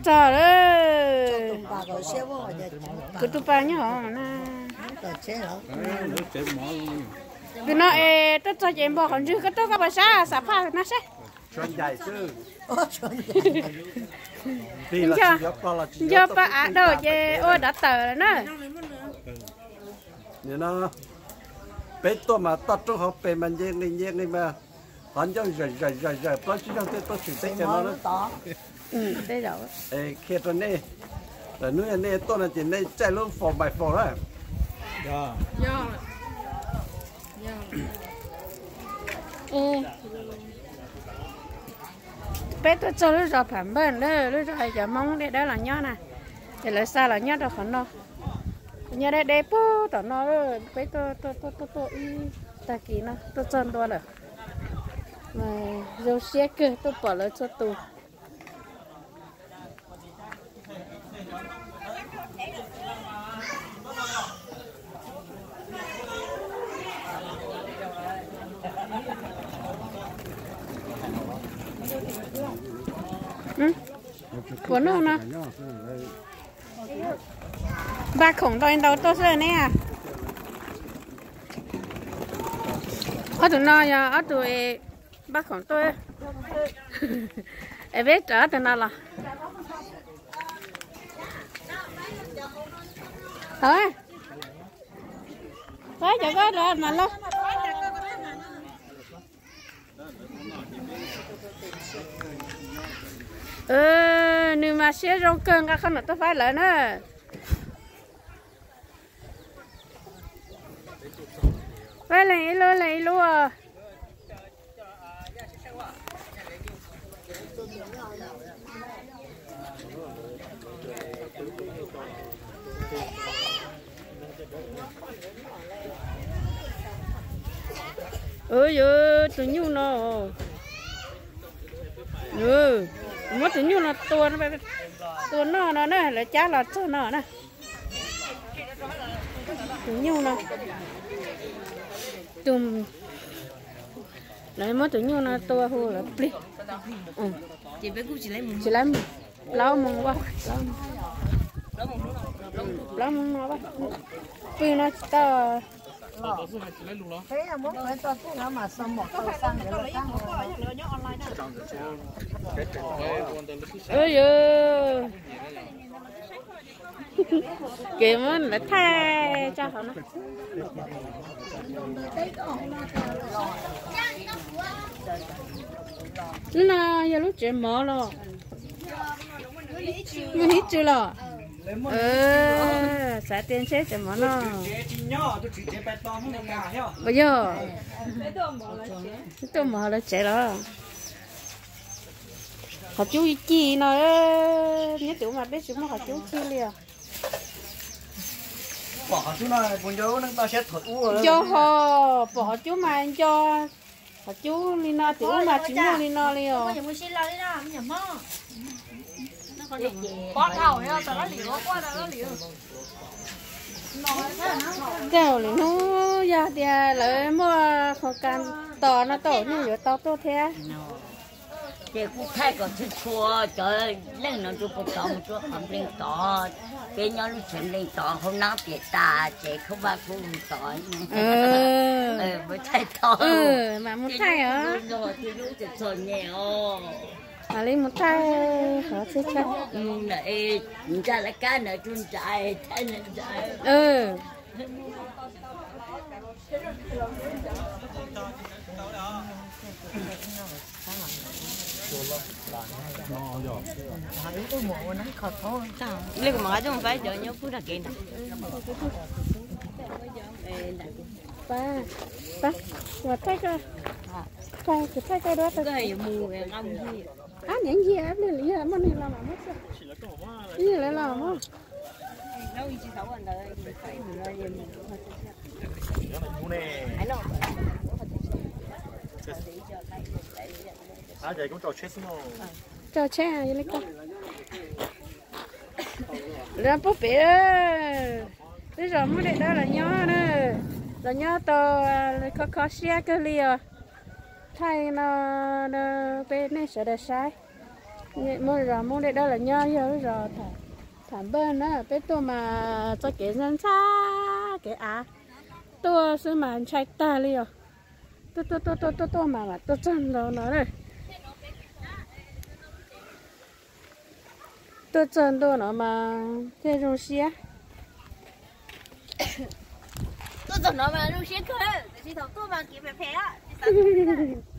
Txog lawm. Kuv tus pas nyob hauv na. Tus no es tuaj txog ces npog qhov ntswg, koj tuaj koj pas sab xam phaj no seb. Nco pas av daus ces ua dov tawm lawm na. Peb tuaj mas toj roob hauv pes mas nce nqis nce nqis mas qhov ncauj zawm zawm zawm zawm plaub tsib zaug tej tuaj tshwm teb chaws no na. Es qhia rau nej, lwm hnub yog nej tuaj no ces nej caij lub four by four na. Peb tuaj txog lub zos Pham Npawj na, lub zos cov Hmoob Dej Dawb los nyob na, ces lawv xa los nyob rau qhov no. Nyob deb deb puag tom no, peb tuaj tuaj tuaj tuaj ib tag kis no tuaj txog ntua lawm. Zoo siab kawg tuaj pom lawv txhua tus. Puas noj no? Npaj khoom ntau ntau tuaj xwb ne. Ob tug no yog ob tug npaj khoom tuaj. Es peb rov ob tug no los. Cov koj los mas lauj. Nws mas siab zoo kawg, nqa qhov no tuaj faib lawv na. Faib leej ib lub leej ib lub. Yuav tus nyuj no, muab tus nyuj no tua, tua noj no na, lawv cab los txog no na. Tus nyuj no, tus, lawv muab tus nyuj no tua hu lawv plig. Tsis laib mus, plaub moos vaj, plaub moos no vaj, pw no tsis tau. Yog kev muab lawv thaij tso hauv no. Lub no yog lub tsev mov los? Muaj ib tsw los? Xav tias ntshe tsev mov no. Yog, tuaj mov lawv tsev los. Qhov cub ci no, nyob tim ub mas peb tsis muaj qhov cub ci li os. Nco ho, pom qhov cub mas nco, qhov cub li no tim ub mas tsis muaj li no li os. Tej zaum lwm hnub yog tias lawv muaj qhov kas tos no tau nyuj yuav tau tuaj thiab. Ces kuj thaij kom txhua txhua cov leej no rau puag tod mus rau qhov nplees tod, peb nyob lub tsev nplees tod hauv nab piam tas ces khaub vaj khaub lug tod. Mus thaij tod, mas mus thaij os. Thiab lub txom txom nyem os. Mam li mus thaij qhov txhia chaw. Mus ntawm, ntsa lawv kab ntawd rau nrad, thaij ntawd nrad. Li kuv mam nqa coj mus faib cov nyob pub nram kev ntag. Pab, pab, kuv thaij koj, kuv thaij koj duab tau. Ab, niam ncig, ab, pliag li yog muaj neeg los mas muab txog. Ib yam li los muab. Rau tsheb li ko. Lawv pub pem, twb zos Hmoob Dej Dawb los nyob na, los nyob tau, kho kho siab kawg li os. Thaij no peb nej sawv daws saib. Muaj zos Hmoob Dej Dawb los nyob yog lub zos Tham Npawg na. Peb tuaj mas txoj kev ntxhab ntxhab kev av, tuaj xwb mas ntshai tag li os. Tuaj tuaj tuaj tuaj tuaj tuaj mas mam tuaj txog ntua no na. Tuaj txog ntua no mas thiaj zoo siab. Tuaj txog no mas zoo siab kawg, tiam sis thaum tuaj mas kev phem phem.